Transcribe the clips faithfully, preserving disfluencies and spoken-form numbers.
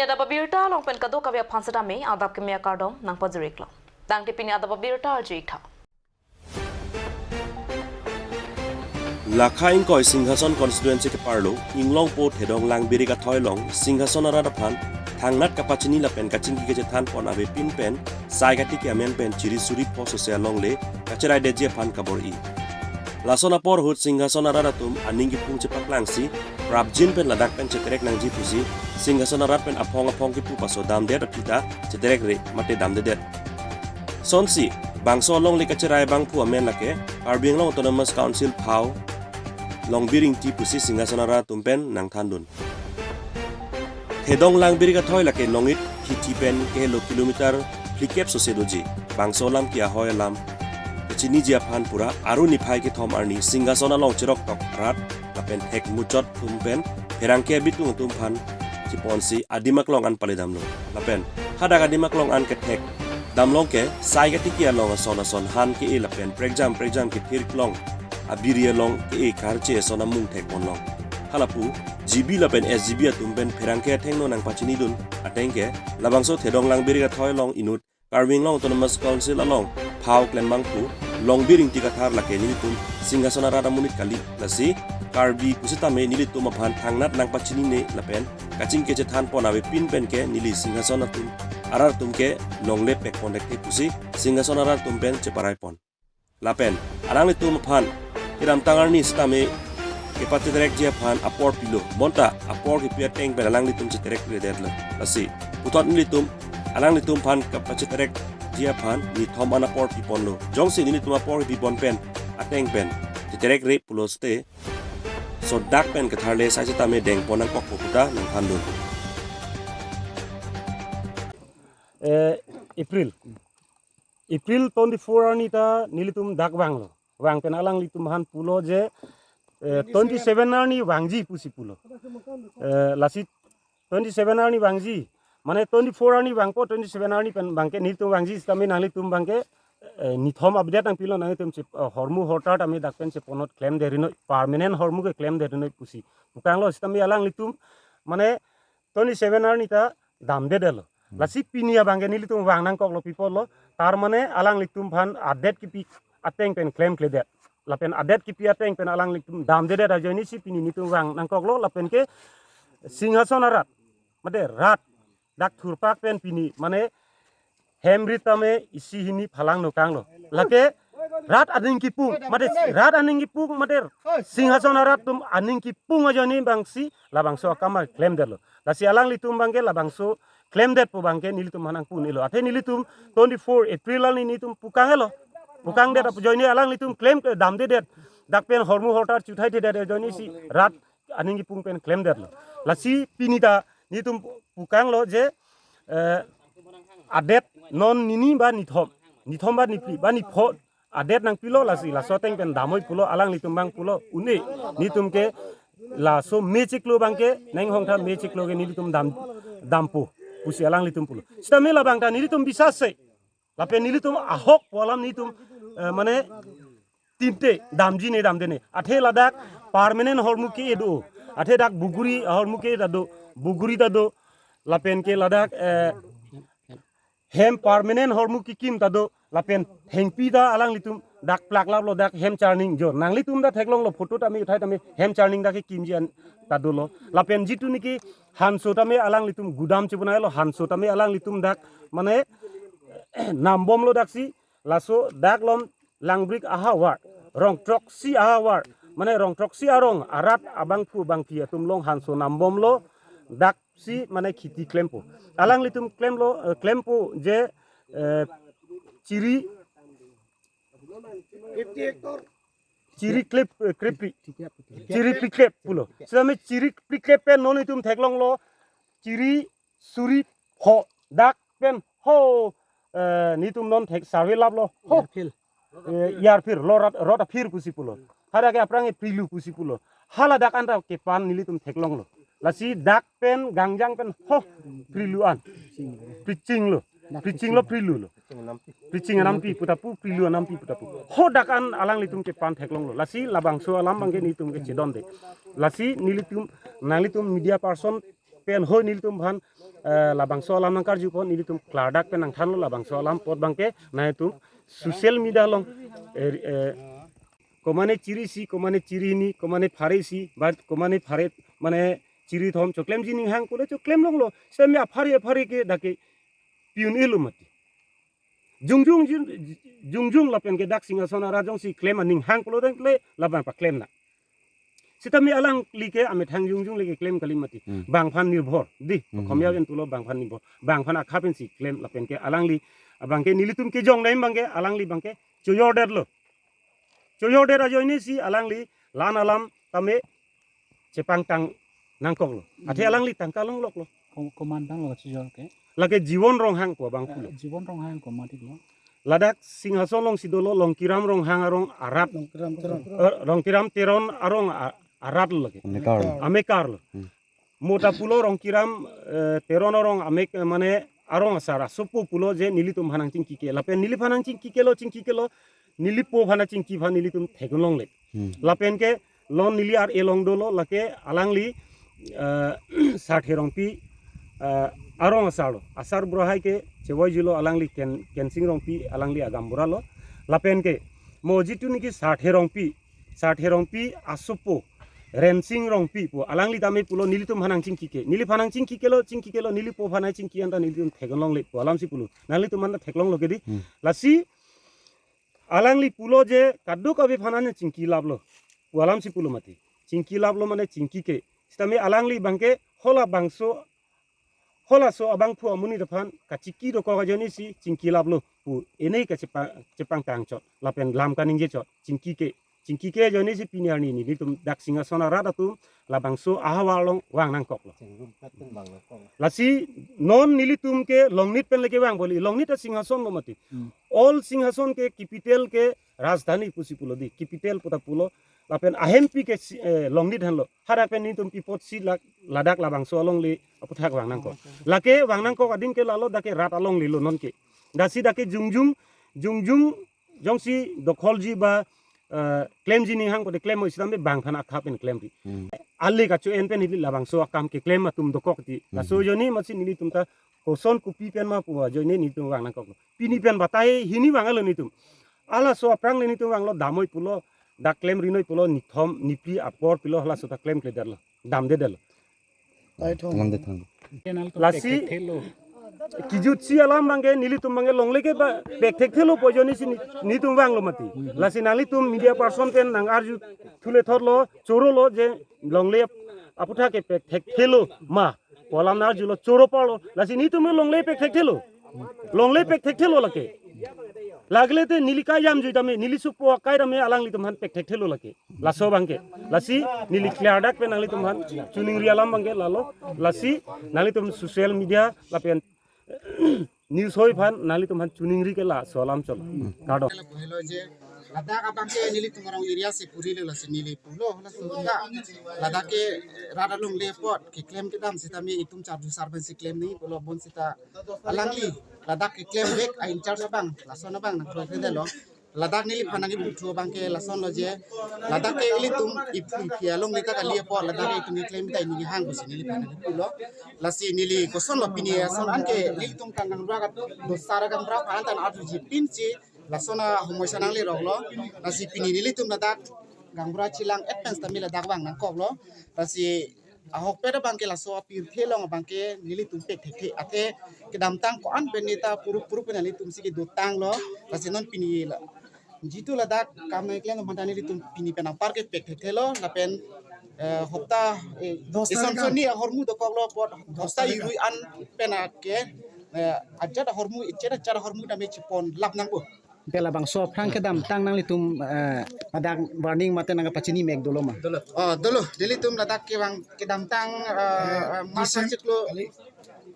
Adap abirta along pen kadokave aphan setame adap keme akardom nangpajir-iklo. Tangte pini adap abirta arju-ik tha. Lakha ingkoi Singhason constituency keparlo Inglongpo Thedong Langbirik athoi along Singhason arat aphan thangnat kapachini lapen kachingki kachethanpon avepin pen sai katiki amen pen chiri suri pho sose alongle kacheraidetji aphan kabor-i. Lason apor ahut Singhason arat atum aning kipung chepaklangsi prapjin pen ladak pen cheterek nangji pusi Singhason arat pen aphong aphong kipu paso damdet aphi ta cheterekre mate damdedet. Sonsi bangso alongle kacherai abangphu amen lake Karbi Anglong Autonomous Council phao Longbir Ingti pusi Singhason arat atum pen nangthandun. Thedong Langbirik athoi lake Nongit hithi pen kehelo kilometer phlikep sose doji. Bangso alam ke ahoi alam kachiniji aphan pura aru niphai kethom arni Singhason along cheroktok rat lapen thek muchot atum pen pherangke abitung atum aphan cheponsi adim aklong an paledamlo. Lapen hadak adim aklong an kethek damlong ke sai katiki along ason ason han ke-e lapen prekjam prekjam kethir klong abiri along ke-e karche ason amung thekponlong. Halapu G B lapen S G B atum pen pherangke athengno nangpachinidun ateng ke labangso Thedong Langbirik athoi along inut Karbi Anglong Autonomous Council along phao klem abangphu Longbir Ingti kathar lake nelitum Singhason arat amonit kali, lasi Karbi pusitame nelitum aphan thangnat nangpachinine lapen kachingki kachethanpon avepin pen ke neli Singhason atum arat atum ke longle pekpon thekthe pusi Singhason arat atum pen cheparaipon. Lapen alanglitum aphan kedamtang arni sitame kepacheterekji aphan apor pilo. Bonta apor kipi ateng pen alanglitum cheterekredetlo. Lasi puthot nelitum alanglitum aphan kapacheterekji aphan nithom an apor piponlo. Jongsi nelitum apor kipipon pen ateng pen cheterekre pulote sodak pen ketharle sai sitame dengpon nangkokpo pu ta nangthandun. Eh, April. April twenty-four arni ta nelitum dak vanglo. Vang pen alanglitum aphan pulo je, eh, twenty-seven arni vangji pusi pulo. Eh, lasi twenty-seven arni vangji. Mane twenty-four arni vangpo, twenty-seven arni pen abangke nelitum vangji sitame nanglitum abangke, eh, nithom update nangpilo nanglitum si, eh, hormu hortar tame dak pen si ponot klemdetrinoi, permanent hormu ke klemdetrinoi pusi pukanglo sitame alanglitum mane twenty-seven arni ta damdedetlo. Hmm. Lasi pini abangke nelitum vang nangkoklo pi apotlo. Tar mane alanglitum aphan adet kipi ateng pen klemkledet. Lapen adet kipi ateng pen alanglitum damdedet ajoine si pini nelitum vang nangkoklo lapen ke Singhason arat. Mate rat dak thurpak pen pini mane hem rit tame isi hini phalang nokanglo. Lake rat aning kipung, mate rat aning kipung, mate Singhason arat atum aning kipung ajoine abangsi labangso akam klemdetlo. Lasi alanglitum abangke labangso klemdetpo abangke nelitum aphan nangpu-un-elo. Athe nelitum twenty-four April arni nelitum pukanglo. Pukangdet ajoine alanglitum klem, eh, damdedet. Dak pen hormu hortar chuthaithedet ajoine si rat aning kipung pen klemdetlo. Lasi pini ta nelitum pukanglo je, eh, adet non nini ba nithom, nithom ba niphli ba nipho adet nangpilo lasi laso ateng pen damnoi pulo alanglitum abang pulo une nelitum ke laso mechiklo abangke neng hongtha mechiklo ke nelitum dam dampo pusi alanglitum pulo. Sitame labang ta nelitum bisas se lapen nelitum ahokpo alam nelitum, eh, mane tinte damjine damdene. Athe ladak permanent hormu ke-e do. Athe dak buguri hormu ke-e ta do. Buguri ta do. Lapen ke ladak, eh, hem permanent hormu kikim ta do. Lapen thengpi ta alanglitum dak plaklaplo dak hem charning jo. Nanglitum ta theklonglo photo tame uthai tame hem charning dak kekimji an ta dolo. Lapen jitu niki hanso tame alanglitum gudam chibonailo hanso tame alanglitum dak mane nambomlo daksi laso dak lom Langbirik ahavar, rong throksi ahavar, mane rong throksi arong arat abangphu abangphi atum along hanso nambomlo, daksi mane khiti klempo. Alanglitum klemlo, eh, klempo je, eh, chiri, chiri klep, eh, krepi, chiri phliklep pulo. Sitame chiri phliklep pen non itum theklonglo, chiri suri pho dak pen ho, eh, nelitum non thek survey laplo ho. Yarphir. Eh, yarphir lo rat, rot aphir pusi pulo. Hadak ke aphrang ke phlilu pusi pulo. Hala dak anta kepan nelitum theklonglo. Lasi dak pen gangjang pen ho phlilu an. Phlichinglo. Phlichinglo phlilulo. Phliching anampi pu ta pu phlilu anampi pu ta pu. Ho dak an alanglitum kepan theklonglo. Lasi labangso alam abangke nelitum kechedonde. Lasi nelitum nanglitum media person pen ho nelitum aphan eh, labangso alam nangkarjupon, nelitum klardak pen nangthanlo labangso alam apot abangke, nanglitum social media along, eh, eh, komane chiri isi, komane chiri hini, komane pharo isi, ba komane pharo, mane chiri thom choklemji ninghang pule choklem longlo. Sitame apharo apharo ke dak ke pi-un-elo mati. Jongjong jin, jongjong lapen ke dak Singhason arat jongsi klem aning hang pulo tangte labang paklem nang. Sitame alangli ke amethang jongjong le keklem kali mati. Hmm. Bangphan nirbhor. Di, hmm, Khomia pen pulo bangphan nirbhor. Bangphan akha pensi klem lapen ke alangli abangke nelitum kejong dam abangke alangli abangke choyordetlo. Choyordet ajoine si alangli la-an alam tame chepangtang nangkoklo. Athe, hmm, alangli tangka longloklo. Ko-, komandan lo chojor ke? Lake Jiwon Ronghang pu abang pulo. Eh, Jiwon Ronghang komandan lo. Ladak Singhason alongsi dolo Longkiram Ronghang arong arat. Longkiram Teron. Eh, Longkiram Teron arong a-, arat lo lake. Amekar. Amekar lo. Hmm. Mo ta pulo Rongkiram, eh, Teron arong amek, eh, mane arong asar asopo pulo je nelitum aphan nangchingki ke. Lapen neliphan nangchingki kelo, chingki kelo, nelipo aphan nangchingki aphan nelitum theklongle. Hmm. Lapen ke non neli ar-e along dolo lake alangli, eh, Sarthe Rongpi, eh, arong asar lo. Asar bura hai ke chevoijilo alangli Ken-, Kensing Rongpi alangli agaonbura lo. Lapen ke mo jitu niki Sarthe Rongpi, Sarthe Rongpi asopo, Rensing Rongpi pu, alangli tame pulo nelitum aphan nangchingki ke. Neliphan nangchingki kelo, chingki kelo, nelipo aphan nangchingki anta nelitum theklongle pu alamsi pulo. Nanglitum anta theklonglo ke di. Hmm. Lasi alangli pulo je kadokave aphan nangchingki laplo pu alamsi pulo mati. Chingki laplo mane chingki ke. Sitame alangli abangke halabangso, halaso abangphu amonit aphan kachingki dokok ajoine si chingki laplo pu ene kachepa-, chepangtang chot lapen lam kaningje chot chingki ke. Chingki ke ajoine si pini arni nelitum dak Singhason arat atum labangso ahavar along vang nangkoklo. Lasi non nelitum ke Longnit pen le kevang boli, Longnit ta Singhason lo mati. Hmm. All Singhason ke capital ke rajdhani pusi pulo di, capital pu ta pulo. Lapen ahempi ke si, eh, Longnit henlo. Hadak pen nelitum pi apotsi lak-, ladak labangso alongle aputhak vang nangkok. Lake vang nangkok adin ke lalo dak ke rat alongle lo non ke. Lasi dak ke jongjong, jongjong jongsi dokholji ba, eh, klemji ninghang pute klem mo, sitame bangphan akha pen klemri. Hmm. Ale kacho-en pen hili labangso akam keklem atum dokok ti. Hmm. Laso ajoine masi nelitum ta koson kopi pen ma pu ajoine nelitum vang nangkoklo. Pini pen batai hini vanglo nelitum. Halaso aphrang le nelitum vanglo, damnoi pulo, dak klemrinoi pulo, nithom, nipri apor pulo, halaso ta klemkledetlo. Damdedetlo. Tangde thang. Lasi pekthekthelo. Kijutsi alam abangke nelitum abangke longle ke ba pekthekthelo pu ajoine si ni, nelitum vanglo mati. Lasi nanglitum media person pen nang-arju thule thotlo, chorolo je longle aputhak ke pekthekthelo ma pu alam nang-arjulo, choro parlo. Lasi nelitum longle pekthekthelo. Longle pekthekthelo lake. Lagle te neli kajam jui tame, neli supo akai tame alanglitum aphan pekthekthelo lake. Laso abangke. Lasi neli klardak pen nanglitum aphan choningri alam abangke lalo. Lasi nanglitum social media lapen news hoi aphan nanglitum aphan choningri ke laso alam chot. Kardom. Ladak abangke nelitum arong area si puri le lasi neli pulo, laso ta ladak ke rat alongle apot keklem kedam sitame itum charju sar pensi klem nangji pulo, bonsita alangli ladak keklem vek a-in-charge abang, lason abang nangkroikredetlo. Ladak neliphan nangkipu thu abangke lasonlo je, ladak ke ilitum iphu iphi alongle ta kali apot ladak ke itum keklem ta ini hang pusi neliphan nangkipulo. Lasi neli kosonlo pini ason anke nelitum kang gaonbura ka dosar gaonbura aphan ta nang-arjuji pinsi lason ahomoi sa nangleroklo. Lasi pini nelitum ladak gaonbura chelang-et pen sitame ladak vang nangkoklo. Lasi ahokpet abangke laso apirthe along abangke nelitum pekthekthe. Athe kedamtang ko-an pen neta puruk puruk pen nelitum si kedotanglo. Lasi non pini la, jitu ladak kam nangklem atum aphan ta nelitum pini pen anpar ke pekthekthelo. Lapen, eh, hopta, eh, dos tarik eson an. Sonni ahormu dokoklo apot hopta dos tarik an. Irui an pen ake, eh, ajat ahormu, ichet ajat ahormu tame chepon lap nangpo. Anke labangso aphrang kedamtang nanglitum, eh, ladak warning mate nangkapachini mek dolo ma? Oh, dolo. Nelitum ladak kevang kedamtang, eh, eh, March Decem-, achiklo. Kali,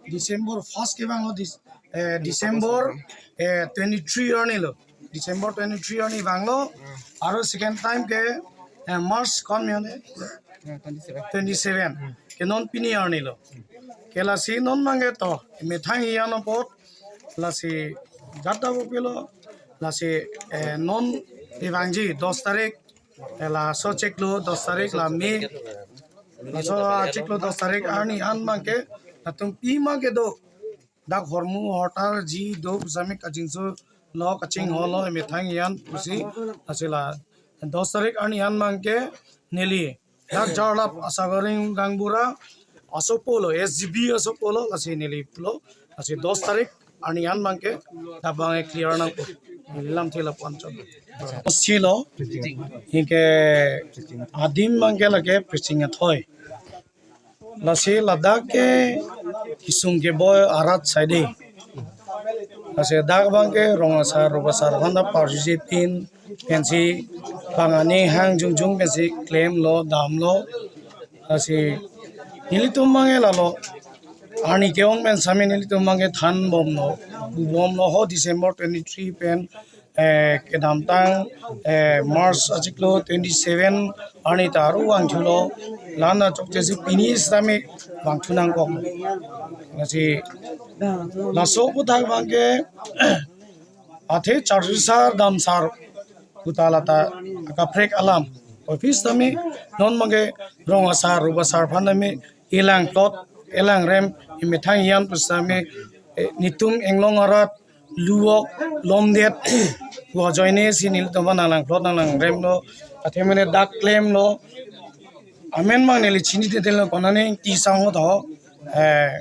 December first kevanglo, Dis-, eh, December, eh, twenty-three arni lo. December twenty-three arni vanglo. Aro second time ke, eh, March kon mene? Eh, twenty-seven. Twenty-seven. Ke non pini arni lo. Ke lasi non abangke to, methang iyan apot, lasi jat ta bupilo, lasi, eh, non kevangji dos tarik, eh, laso chiklo dos tarik la me, laso chiklo dos tarik arni an abangke, Latum pima kedo, dak hormu hortar ji do sami kachingso lo kachingho lo emethang an pusi, lasi la dos tarik arni an abangke neli dak jarlap Asagaring Gaonbura asopo lo, S G B asopo lo, lasi neli pulo, lasi dos tarik arni an abangke dak abangke clear nangpo. Neli lamthe lapu-an chot. Silo, anke adim abangke lake Presing Athoi. Lasi ladak ke kesung keboi arat saide. Lasi dak abangke rong asar, rup asar aphan ta parjuje pin pensi bang aning hang jongjong pensi klemlo, damlo. Lasi nelitum abangke lalo arni ke-ong pen sami nelitum abangke thanbomlo, bubomlo ho December twenty-three pen, eh, kedamtang, eh, March achiklo twenty-seven arni ta aru vangthulo, la-an achokche si pini sitame vangthu nangkok. Lasi laso aputhak abangke athe charjusar damsar puta lata akaprek alam office tame non abangke rong asar, rup asar aphan tame elang plot, elang rem emethang an pusitame, eh, netum Anglong arat luwok lomdet pu ajoine si nelitum aphan nanglang plot nanglang remlo, athe mene dak klemlo. Amen abang neli chinithe detlo, konane ti sang ho to, eh,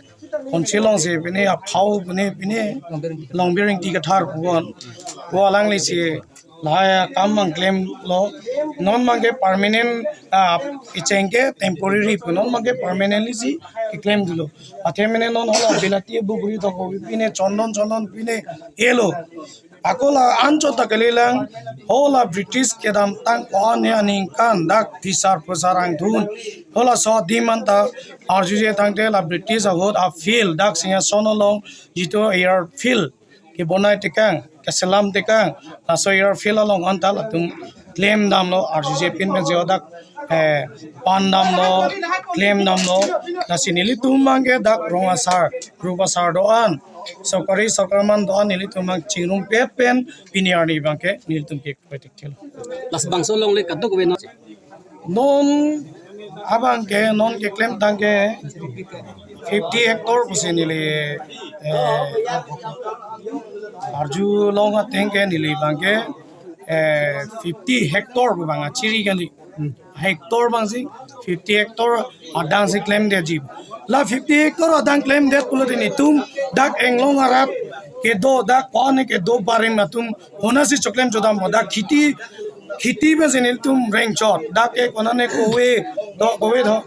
Council along si pine aphau pine pine Longbering Ingti Kathar pu an, pu alangli si lahai akam abang klemlo. Non abangke permanent, ah, kecheng ke temporary pu, non abangke permanently si keklem detlo. Athe mene non hala bilati bugri to ko pine chondon chondon pine elo. Ako la anchot ta kalilang, hala British kedamtang ko-an aningkan dak phisar phusar angthun, halaso adim anta arjuje tangte la British ahut a-field dak Singhason along jitu airfield kebonai tekang, keselam tekang, laso airfield along anta latum klem damlo, arjuje pin pensi dak, eh, pan damlo, klem damlo. Lasi nelitum abangke dak rong asar, rup asar do-an, sorkari sorkar man do-an nelitum abang chingrumpet pen pini arni abangke nelitum ke petik thelo. Lasi bangso along le kadokave non. Non abangke non keklem tangke fifty hectare pusi neli, eh, arjulong ateng ke neli abangke, eh, fifty hectare pu abang achiri kali. Hmm. Hectare abang si fifty hectare adang si klemdetji. La fifty hectare adang klemdet pulote netum dak Anglong arat kedo dak ko-an kedo barim atum konasi choklem chodampo, dak kheti, kheti pensi nelitum rengchot. Dak ke konane kove do, kove do.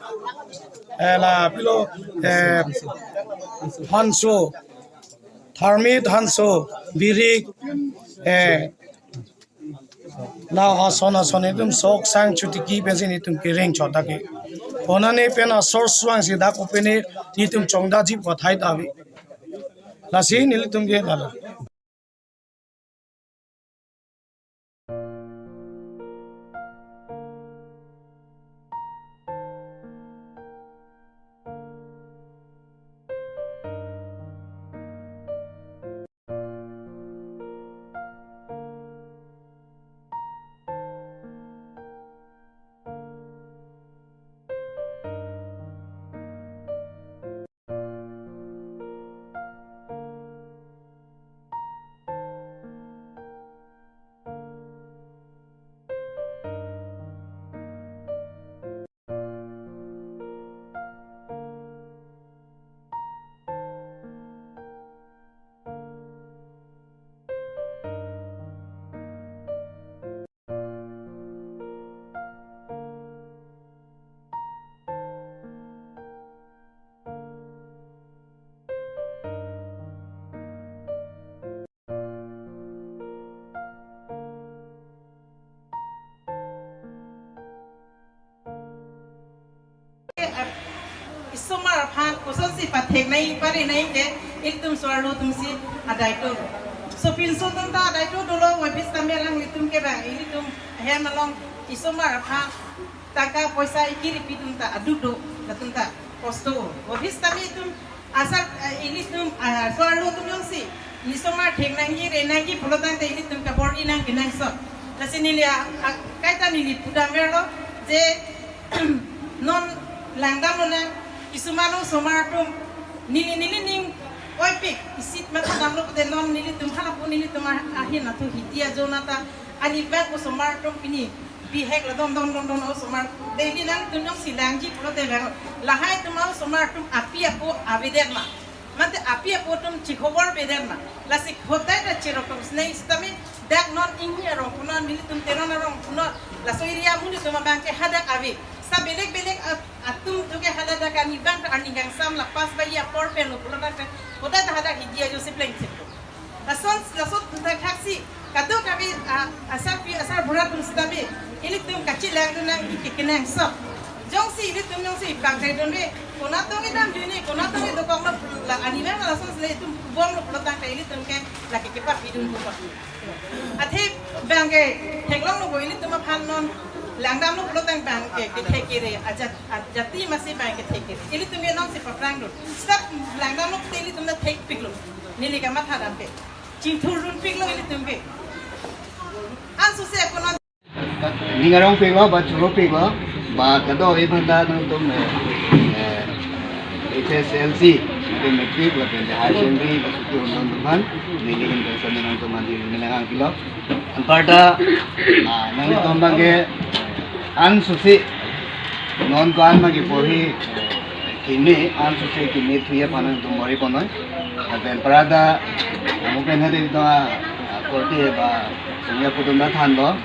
Eh, la pilo, eh, hanso, tharmit hanso, birik, eh, la ason ason netum sok sang chotiki pensi netum kerengchot dak ke. Konane pen a-source vangsi dak kopine netum chongdetji pu athai ta ave. Lasi nelitum ke lalo. Isomar aphan kosonsi pathek nangji pari nangji ke ilitum so-arlo atum si adaito. Sopinso atum ta adaito dolo, wabis tamel lang ilitum ke bang, ilitum hem along isomar aphan taka poisa ikiri pi atum ta aduk do, latum ta kosto. Wabis tame itum asal, eh, ilitum, ah, so-arlo atum jongsi isomar thek nangji, re nangji pulo tangte ilitum kabor-i nang kenangsot. Lasi neli a, a, kaita neli pudam verlo, je non langdam lonang, isomar lo somar atum Neli, nelining oipik, isit mathadamlo pute non nelitum halapu nelitum ah-, ahin athu hidi ajo nata, ani bang osomar atum pini bihek lo don don don don osomar. Daily nangtum jongsi langji pulote bang, lahai atum osomar atum api apo avedet ma, mate api apo atum chikhobor avedet ma. Lasi hotai ta chirok atum sene sitame dak non ingni arong punon, nelitum Teron arong punon, laso area amonit atum abang ke hadak ave. Sa belek belek at-, atum atum ke hadak dak ani bang ta arni kangsam la pass baji apor pen lo pulo dak pen hotai ta hadak hidi ajo si pleng sip lo. Lason, lason thakthak si kadokave, ah, asarpi asarbura atum sitame ilitum kachilangdun nangji kekenangsot. Jongsi ilitum jongsi pangthekdun ave, konat tong idam juni, konat tong idokok lo pulo, la ani bang lason sele itum kubom lo pulo tangte ilitum ke lake kepapidun kubom. Athe bang ke theklonglo bo, ilitum aphan non langdamlo pulo tang bang ke kethek kere, ajat, ajati masi bang kethek kere. Ilitum ke nonsi paprangdun. Stop langdamlo pute ilitum ta thekpiklo. Neli kamathadam ke chingthurdunpiklo ilitum ke. Ansose ako non. Ning arongpiklo ba churopiklo ba kado-kave aphanta nangtum, eh, eh, H S L C, lapen matric, lapen higher secondary, laso ke undon atum aphan, neli ingkoi sami nangtum aphan neli nangkangpilo. Anparta, ah, nanglitum abang ke ansose non ko-an ma kiporhi, eh, keme, ansose keme thuji aphan nangtum bor-i ponnoi. Lapen parada, amo pen hadi to, ah, korte ba sungya pudun ta thanlo.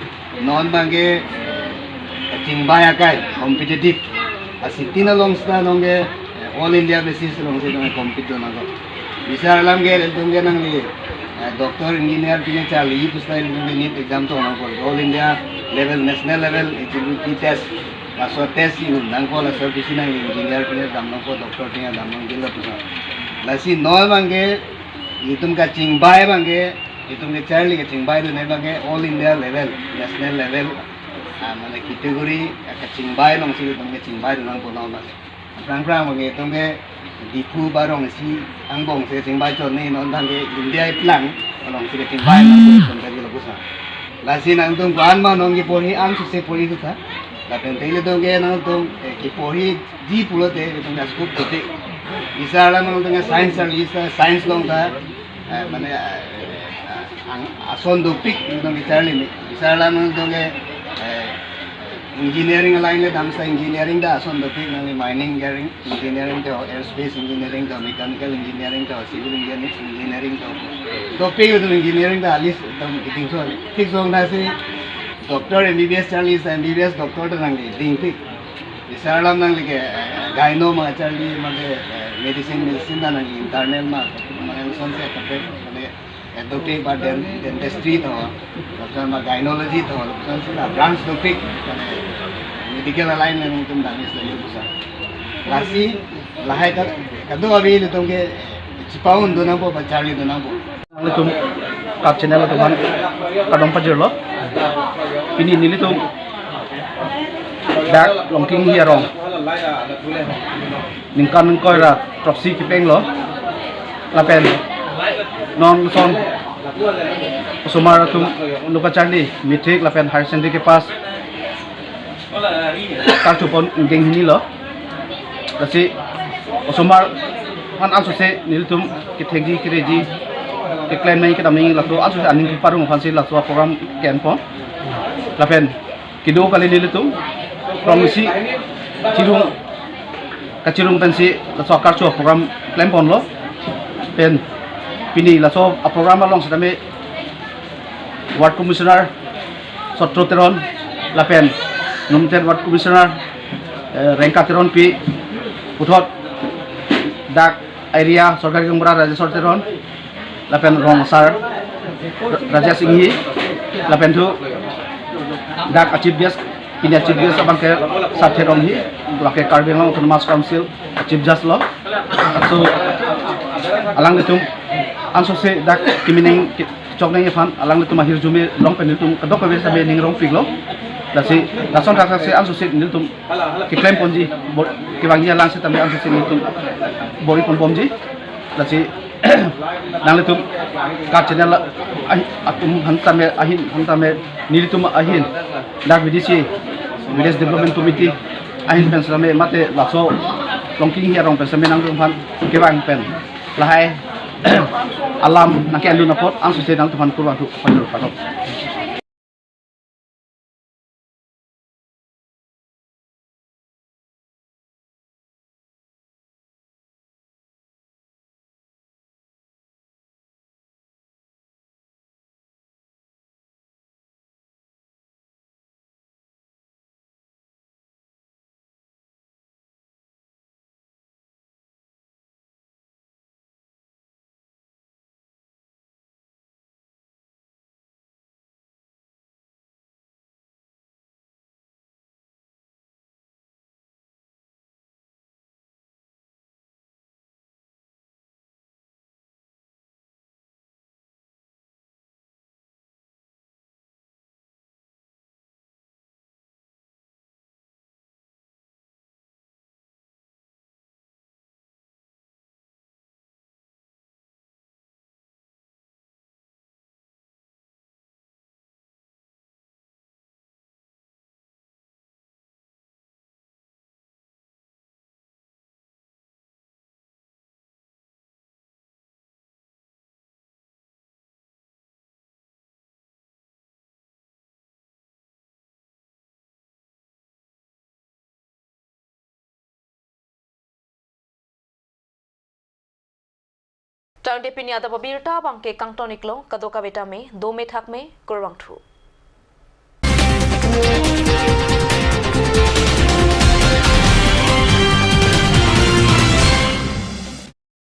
Non abang ke, eh, kachingbai akai, competitive. Asitin along sita nong ke, eh, all India basis along si nong compete do nangkok. Bisar alam ke, ilitum ke nangli, eh, doctor, engineer pine charli pusita ilitum ke NEET exam to nangkok. All India level, national level, eligibility test. Laso test i-un nangkok, laso pisi nangli engineer pine dam nangkok, doctor pine dam nangkok, jilo pusa. Lasi non abang ke, itum kachingbai abang ke, itum kecharli kachingbai dun abang ke all India level, national level, ah, mane category, ah, kachingbai along si itum kachingbai dun nangpo non abang ke. Aphrang aphrang abang ke itum ke Diphu ba Rongsi angbong si kachingbai chot ne, non abang ke India iplang along si kachingbai nangpo itum ke, jilo pusa. Lasi nangtum ko-an ma nong kiporhi ansose porhi thutha. Lapen te ilitum ke nangtum, eh, kiporhiji pulote itum ke scope dopik. Bisar alam nangtum ke science charli sita science along ta, eh, mane, eh, ang, ason dopik nangtum kecharli me. Bisar alam nangtum ke, eh, engineering line le dam sita engineering ta ason dopik, nangli mining engineering, engineering to, aerospace engineering to, mechanical engineering to, civil engineering, engineering to. Dopik itum engineering ta alis itum kiting so. Thik song ta si doctor M B B S charli sita M B B S doctor ta nangli dingpik. Bisar alam nangli ke, eh, gyno ma charli ma ke, eh, medicine, medicine ta nangli internal ma, ma lason si kaprek, mane, eh, dopik ba den-, dentistry to, lapuson ma gynecology to, lapuson si la branch dopik, mane, medical line le nangtum dam sita jilo pusa. Lasi, lahai ka, kado-kave ilitum ke chipahun dun nangpo ba charli dun nangpo. Nanglitum KAT channel atum aphan kardom pajirlo. Pini nelitum dak Longki Inghi arong ningkan ingkoi ra throksi keplenglo. Lapen non ason osomar atum nokacharli, matric lapen higher secondary kepass karchupon ingdeng hini lo. Lasi osomar aphan ansose nelitum kethekji, kereji, keklem nangji, kedam nangji, laso ansose aning keparong aphansi laso program ke-enpon. Lapen kedo kali nelitum rong isi chirung, kachirung pensi laso karcho program klemponlo. Pen pini laso a-program along sitame Ward Commissioner Sotro Teron lapen Numten Ward Commissioner, eh, Rengka Teronpi, puthot dak area sorkari gaonbura Rajeshwar Teron lapen rong asar Ra-, Rajesh Inghi, lapen thu dak a-chief guest, pini a-chief guest abang ke Sar Theronpi, lake Karbi Anglong Autonomous Council a-chief guest lo. So alanglitum ansose dak keme nangji, kechok nangji aphan alanglitum ahirjume along pen nelitum kadokave sitame ning rongpiklo. Lasi lason thakthak si ansose nelitum keklemponji, bo-, kevangji alang sitame ansose nelitum bor-i ponbomji. Lasi nanglitum KAT channel ahi-, atum aphan tame, ahin aphan tame, nelitum ahin dak V D C, Village Development Committee ahin pen sitame mate laso Longki Inghi arong pen seme nangtum aphan kevang pen lahai alam nangke-endun apot angsose nangtum aphan kurvangthu, pajul patok. Tangte pini adap abirta abangke kangton-iklo, kadokave tame dome thakme, kurvangthu.